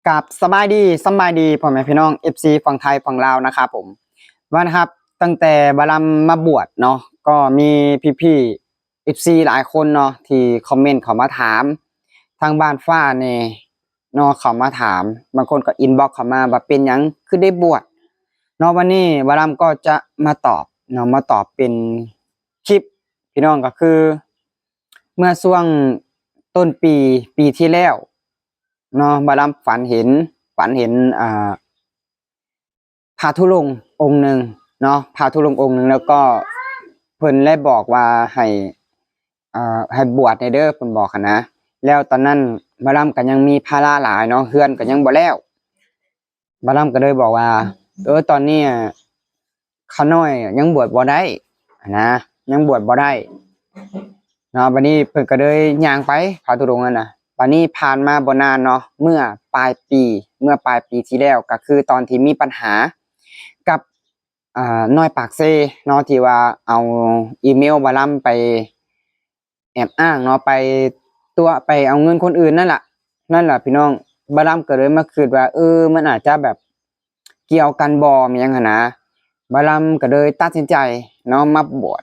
ກາບສະບາຍດີ ສະບາຍດີພໍ່ແມ່ພີ່ນ້ອງ ເອັຟຊີ ຝັ່ງໄທຝັ່ງລາວນະຄັບຜົມ ວ່ານະຄັບ ຕັ້ງແຕ່ບ່າວລຳມາບວດເນາະ ກໍມີພີ່ໆ ເອັຟຊີ ຫຼາຍຄົນເນາະ ທີ່ຄອມເມັນເຂົ້າມາຖາມ ທາງບ້ານຟ້າແດ່ເນາະ ເຂົ້າມາຖາມ ບາງຄົນກໍອິນບັອກເຂົ້າມາວ່າເປັນຫຍັງຄືໄດ້ບວດເນາະ. ວັນນີ້ບ່າວລຳກໍຈະມາຕອບເນາະ ມາຕອບເປັນຄລິບ ພີ່ນ້ອງ ກໍຄື ເມື່ອຊ່ວງຕົ້ນປີ ປີທີ່ແລ້ວເນາະ ບ່າວລຳຝັນເຫັນ ຝັນເຫັນ ອ່າ ພະທຸດົງອົງໜຶ່ງເນາະ ພະທຸດົງອົງໜຶ່ງ ແລ້ວກໍເພິ່ນໄດ້ບອກວ່າໃຫ້ ອ່າ ໃຫ້ບວດແດ່ເດີ ເພິ່ນບອກຫັ້ນນະ. ແລ້ວຕອນນັ້ນບ່າວລຳກໍຍັງມີພາລະຫຼາຍເນາະ ເຮືອນກໍຍັງບໍ່ແລ້ວ ບ່າວລຳກໍເລີຍບອກວ່າ ເອີ ຕອນນີ້ຂ້ານ້ອຍຍັງບວດບໍ່ໄດ້ຫັ້ນນະ ຍັງບວດບໍ່ໄດ້ເນາະ. ບາດນີ້ເພິ່ນກໍເລີຍຍ່າງໄປ ພະທຸດົງຫັ້ນນະ. ບາດນີ້ຜ່ານມາບໍ່ນານເນາະ ເມື່ອປາຍປີ ເມື່ອປາຍປີທີ່ແລ້ວ ກໍຄືຕອນທີ່ມີບັນຫາກັບ ອ່າ ນ້ອຍປາກເຊເນາະ ທີ່ວ່າເອົາອີເມວບ່າວລຳໄປແອບອ້າງເນາະ ໄປຕົວະ ໄປເອົາເງິນຄົນອື່ນນັ້ນລະ ນັ້ນລະພີ່ນ້ອງ. ບ່າວລຳກໍເລີຍມາຄິດວ່າ ເອີ ມັນອາດຈະແບບກ່ຽວກັນບໍ່ ແມ່ນຫຍັງຫັ້ນນະ. ບ່າວລຳກໍເລີຍຕັດສິນໃຈເນາະ ມາບວດ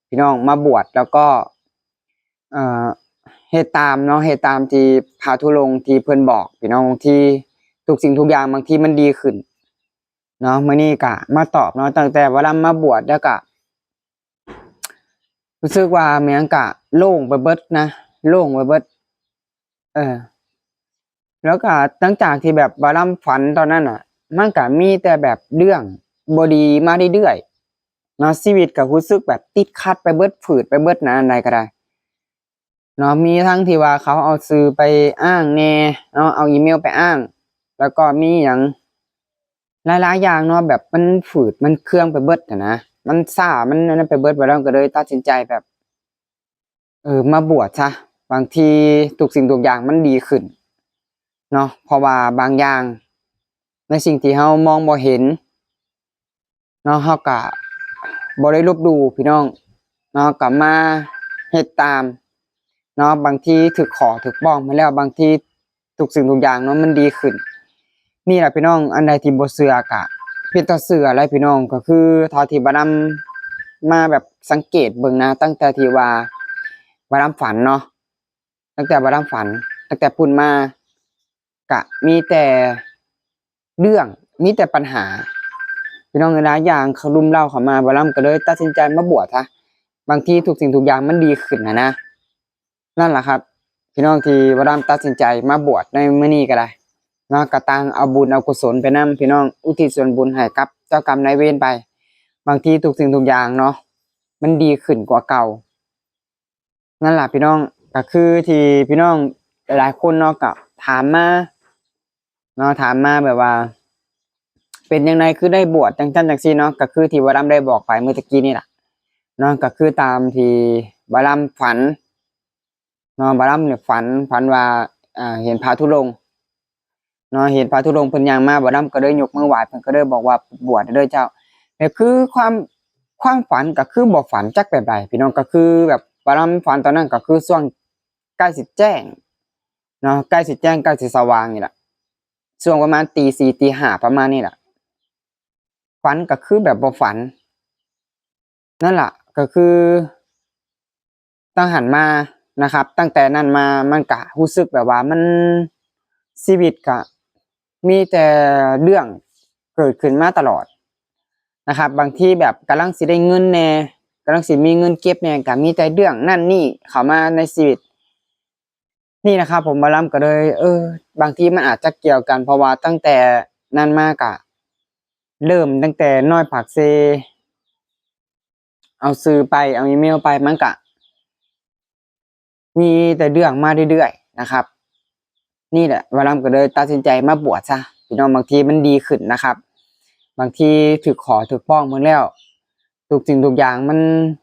ພີ່ນ້ອງ ມາບວດ ແລ້ວກໍ ເອີ ເຮັດຕາມເນາະ ເຮັດຕາມທີ່ພະທຸດົງທີ່ເພິ່ນບອກ ພີ່ນ້ອງ ທີ່ທຸກສິ່ງທຸກຢ່າງບາງທີມັນດີຂຶ້ນເນາະ. ມື້ນີ້ກະມາຕອບເນາະ ຕັ້ງແຕ່ບ່າວລຳມາບວດ ແລ້ວກະ ຮູ້ສຶກວ່າແມ່ນຫຍັງກະໂລ່ງໄປເບິດນະ ໂລ່ງໄປເບິດ ເອີ ແລ້ວກະຫຼັງຈາກທີ່ແບບບ່າວລຳຝັນຕອນນັ້ນນະ ມັນກະມີແຕ່ແບບເລື່ອງບໍ່ດີມາເລື້ອຍໆເນາະ ຊີວິດກະຮູ້ສຶກແບບຕິດຂັດໄປເບິດ ຝືດໄປເບິດນະ ອັນໃດກະໄດ້ເນາະ. ມີທັງທີ່ວ່າເຂົາເອົາຊື່ໄປອ້າງແດ່ເນາະ ເອົາອີເມວໄປອ້າງ ແລ້ວກໍມີຫຍັງ ຫຼາຍໆຢ່າງເນາະ ແບບມັນຝືດ ມັນເຄືອງໄປເບິດຫັ້ນນະ ມັນຊ້າ ມັນອັນນັ້ນໄປເບິດ. ບ່າວລຳກໍເລີຍຕັດສິນໃຈແບບ ເອີ ມາບວດຊະ ບາງທີທຸກສິ່ງທຸກຢ່າງມັນດີຂຶ້ນເນາະ. ເພາະວ່າບາງຢ່າງໃນສິ່ງທີ່ເຮົາມອງບໍ່ເຫັນເນາະ ເຮົາກະບໍ່ໄດ້ລົບຫຼູ່ ພີ່ນ້ອງເນາະ ກະມາເຮັດຕາມເນາະ. ບາງທີຖືກຂໍຖືກປ້ອງມາແລ້ວ ບາງທີ ທຸກສິ່ງທຸກຢ່າງເນາະ ມັນດີຂຶ້ນ. ນີ້ລະພີ່ນ້ອງ ອັນໃດທີ່ບໍ່ເຊື່ອກະເປັນຕາເຊື່ອແຫຼະພີ່ນ້ອງ. ກໍຄືເທົ່າທີ່ບ່າວລຳມາແບບສັງເກດເບິ່ງນະ ຕັ້ງແຕ່ທີ່ວ່າບ່າວລຳຝັນເນາະ ຕັ້ງແຕ່ບ່າວລຳຝັນ ຕັ້ງແຕ່ພຸ້ນມາ ກະມີແຕ່ເລື່ອງ ມີແຕ່ບັນຫາ ພີ່ນ້ອງເອີຍ. ຫຼາຍຢ່າງເຂົ້າລຸມເລົ້າເຂົ້າມາ ບ່າວລຳກໍເລີຍຕັດສິນໃຈມາບວດຊະ ບາງທີທຸກສິ່ງທຸກຢ່າງມັນດີຂຶ້ນຫັ້ນນະ. ນັ້ນລະຄັບ ພີ່ນ້ອງ ທີ່ບ່າວລຳຕັດສິນໃຈມາບວດໃນມື້ນີ້ກໍໄດ້ເນາະ ກໍຕ່າງເອົາບຸນເອົາກຸສົນໄປນຳ ພີ່ນ້ອງ ອຸທິດສ່ວນບຸນໃຫ້ກັບເຈົ້າກຳນາຍເວນໄປ ບາງທີທຸກສິ່ງທຸກຢ່າງເນາະ ມັນດີຂຶ້ນກວ່າເກົ່າ. ນັ້ນລະພີ່ນ້ອງ ກໍຄືທີ່ພີ່ນ້ອງຫຼາຍໆຄົນເນາະ ກໍຖາມມາເນາະ ຖາມມາແບບວ່າ ເປັນຈັ່ງໃດຄືໄດ້ບວດ ຈັ່ງຊັ້ນຈັ່ງຊີ້ເນາະ. ກໍຄືທີ່ບ່າວລຳໄດ້ບອກໄປເມື່ອຕະກີ້ນີ້ລະເນາະ ກໍຄືຕາມທີ່ບ່າວລຳຝັນ ເນາະ ບ່າວລຳນີ້ຝັນ ຝັນວ່າ ອ່າ ເຫັນພະທຸດົງເນາະ ເຫັນພະທຸດົງເພິ່ນຍ່າງມາ ບ່າວລຳກໍເລີຍຍົກມືໄຫວ້ ເພິ່ນກໍເລີຍບອກວ່າ ບວດເດີເຈົ້າ. ແຕ່ຄືຄວາມ ຄວາມຝັນກໍຄືບໍ່ຝັນຈັກແບບໃດ ພີ່ນ້ອງ ກໍຄືແບບບ່າວລຳຝັນຕອນນັ້ນ ກໍຄືຊ່ວງໃກ້ຊິແຈ້ງເນາະ ໃກ້ຊິແຈ້ງ ໃກ້ຊິສະຫວ່າງນີ້ລະ ຊ່ວງປະມານຕີສີ່ ຕີຫ້າ ປະມານນີ້ລະ ຝັນກໍຄືແບບບໍ່ຝັນ. ນັ້ນລະ ກໍຄືຕັ້ງຫັ້ນມານະຄັບ ຕັ້ງແຕ່ນັ້ນມາມັນກະຮູ້ສຶກແບບວ່າມັນ ຊີວິດກະມີແຕ່ເລື່ອງເກີດຂຶ້ນມາຕະຫຼອດນະຄັບ. ບາງທີແບບກຳລັງຊິໄດ້ເງິນແດ່ ກຳລັງຊິມີເງິນເກັບແດ່ ກະມີແຕ່ເລື່ອງນັ້ນນີ້ເຂົ້າມາໃນຊີວິດ. ນີ້ນະຄັບຜົມ ບ່າວລຳກໍເລີຍ ເອີ ບາງທີມັນອາດຈະກ່ຽວກັນ ເພາະວ່າຕັ້ງແຕ່ນັ້ນມາກະເລີ່ມຕັ້ງແຕ່ນ້ອຍປາກເຊ ເອົາຊື່ໄປ ເອົາອີເມວໄປ ມັນກະມີແຕ່ເລື່ອງມາເລື້ອຍໆນະຄັບ. ນີ້ແຫຼະ ບ່າວລຳກໍເລີຍຕັດສິນໃຈມາບວດຊະ ພີ່ນ້ອງ. ບາງທີມັນດີຂຶ້ນນະຄັບ ບາງທີຖືກຂໍຖືກຟ້ອງເບິ່ງແລ້ວ ທຸກສິ່ງທຸກຢ່າງມັນ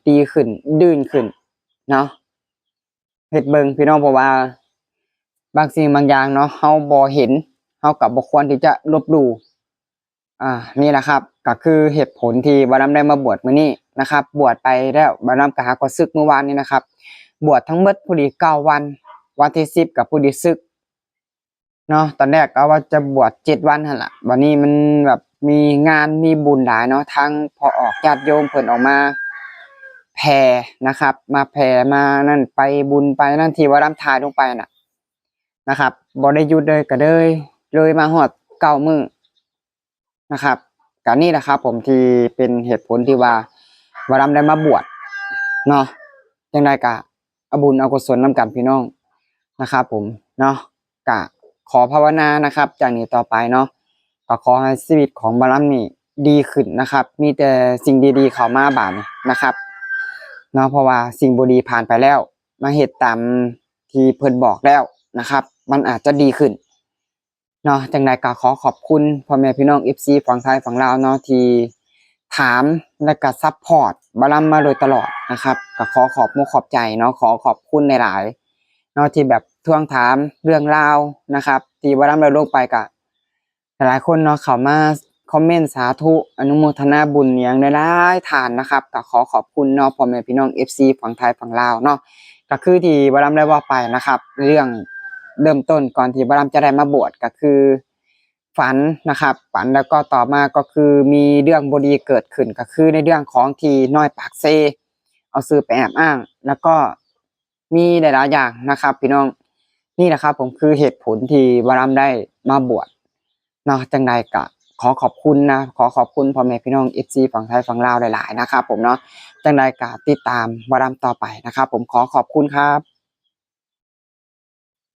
ດີຂຶ້ນ ດີຂຶ້ນເນາະ. ເຮັດເບິ່ງພີ່ນ້ອງ ເພາະວ່າບາງສິ່ງບາງຢ່າງເນາະ ເຮົາບໍ່ເຫັນ ເຮົາກໍບໍ່ຄວນທີ່ຈະລົບຫຼູ່. ອ່າ ນີ້ລະຄັບ ກໍຄືເຫດຜົນທີ່ບ່າວລຳໄດ້ມາບວດມື້ນີ້ນະຄັບ. ບວດໄປແລ້ວ ບ່າວລຳກໍຫາກໍສຶກມື້ວານນີ້ນະຄັບ ບວດທັງໝົດພໍດີເກົ້າວັນ ວັນທີສິບກໍພໍດີສຶກ. ເນາະ ຕອນແລກກໍວ່າຈະບວດເຈັດວັນຫັ້ນລະ ບັດນີ້ມັນແບບມີງານມີບຸນຫຼາຍເນາະ ທາງພໍ່ອອກຍາດໂຍມເພິ່ນອອກມາແຜ່ນະຄັບ ມາແຜ່ ມານັ້ນ ໄປບຸນໄປນັ້ນ ທີ່ວ່າລຳຖ່າຍລົງໄປນະ ນະຄັບ ບໍ່ໄດ້ຢຸດເລີຍ ກໍເລີຍ ເລີຍມາຮອດເກົ້າມື້ ນະຄັບ ກະນີ້ແຫຼະຄັບຜົມ ທີ່ເປັນເຫດຜົນທີ່ວ່າ ວ່າລຳໄດ້ມາບວດເນາະ ຈັ່ງໃດກະເອົາບຸນເອົາກຸສົນນຳກັນພີ່ນ້ອງ ນະຄັບຜົມເນາະ ກະຂໍພາວະນານະຄັບ ຈາກນີ້ຕໍ່ໄປເນາະ ກໍຂໍໃຫ້ຊີວິດຂອງບ່າວລຳນີ້ດີຂຶ້ນນະຄັບ ມີແຕ່ສິ່ງດີໆເຂົ້າມາບາດນີ້ນະຄັບເນາະ ເພາະວ່າສິ່ງບໍ່ດີຜ່ານໄປແລ້ວ ມາເຮັດຕາມທີ່ເພິ່ນບອກແລ້ວນະຄັບ ມັນອາດຈະດີຂຶ້ນ ເນາະ ຈັ່ງໃດກໍຂໍຂອບຄຸນພໍ່ແມ່ພີ່ນ້ອງເອັຟຊີຝັ່ງໄທຝັ່ງລາວເນາະ ທີ່ຖາມ ແລະກໍຊັບພອດບ່າວລຳມາໂດຍຕະຫຼອດນະຄັບ ກໍຂໍຂອບມຸກຂອບໃຈເນາະ ຂໍຂອບຄຸນຫຼາຍໆເນາະ ທີ່ແບບທວງຖາມເລື່ອງລາວນະຄັບ ທີ່ບ່າວລຳໄດ້ລົງໄປ ກໍຫຼາຍໆຄົນເນາະ ເຂົ້າມາຄອມເມັນສາທຸ ອະນຸໂມທະນາບຸນຫຍັງຫຼາຍໆທ່ານນະຄັບ ກໍຂໍຂອບຄຸນເນາະ ພໍ່ແມ່ພີ່ນ້ອງເອັຟຊີຝັ່ງໄທຝັ່ງລາວເນາະ ກໍຄືທີ່ບ່າວລຳໄດ້ເວົ້າໄປນະຄັບ ເລື່ອງເລີ່ມຕົ້ນກ່ອນທີ່ບ່າວລຳຈະໄດ້ມາບວດ ກໍຄື ຝັນນະຄັບ ຝັນແລ້ວກໍຕໍ່ມາກໍຄືມີເລື່ອງບໍ່ດີເກີດຂຶ້ນ ກໍຄືໃນເລື່ອງຂອງທີ່ນ້ອຍປາກເຊ ເອົາຊື່ໄປແອບອ້າງ ແລ້ວກໍມີຫຼາຍໆຢ່າງນະຄັບພີ່ນ້ອງ ນີ້ແຫຼະຄັບຜົມ ຄືເຫດຜົນທີ່ບ່າວລຳໄດ້ມາບວດເນາະ ຈັ່ງໃດກະຂໍຂອບຄຸນນະ ຂໍຂອບຄຸນພໍ່ແມ່ພີ່ນ້ອງເອັຟຊີຝັ່ງໄທຝັ່ງລາວຫຼາຍໆນະຄັບຜົມເນາະ ຈັ່ງໃດກະຕິດຕາມບ່າວລຳຕໍ່ໄປນະຄັບຜົມ ຂໍຂອບຄຸນຄັບ.